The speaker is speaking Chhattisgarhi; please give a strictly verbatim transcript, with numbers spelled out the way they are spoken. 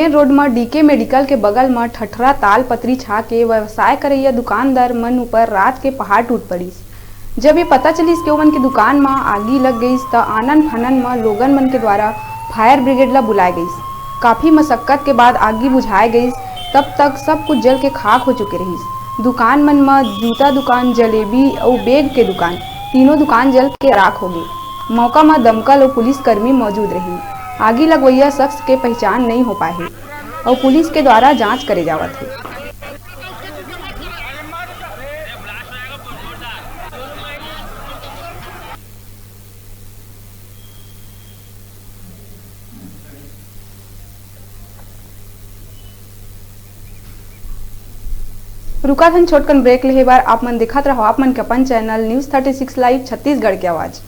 रोड म डीके मेडिकल के बगल म ठठरा ताल पतरी छा के व्यवसाय करइया दुकानदार मन ऊपर रात के पहाड़ टूट पड़िस। जब ये पता चलिस कि ओमन के दुकान म आगी लग गइस, त आनन फानन म लोगन मन के द्वारा फायर ब्रिगेड ला बुलाए गइस। काफी मशक्कत के बाद आगी बुझाए गइस। तब तक सब कुछ जल के खाक हो चुके रहिस। दुकान मन म जूता दुकान, जलेबी अउ बैग के दुकान, तीनों दुकान जल के राख हो गे। मौका म दमकल अउ पुलिस कर्मी मौजूद रहिन। आगी लगवइया शख्स के पहचान नइ हो पाए हे अउ पुलिस के द्वारा जांच करे जावत हे। रुकत हन छोटकन ब्रेक लेहे बर। आप मन देखत रहो आप मन के अपन channel news thirty six live Chhattisgarh के आवाज़।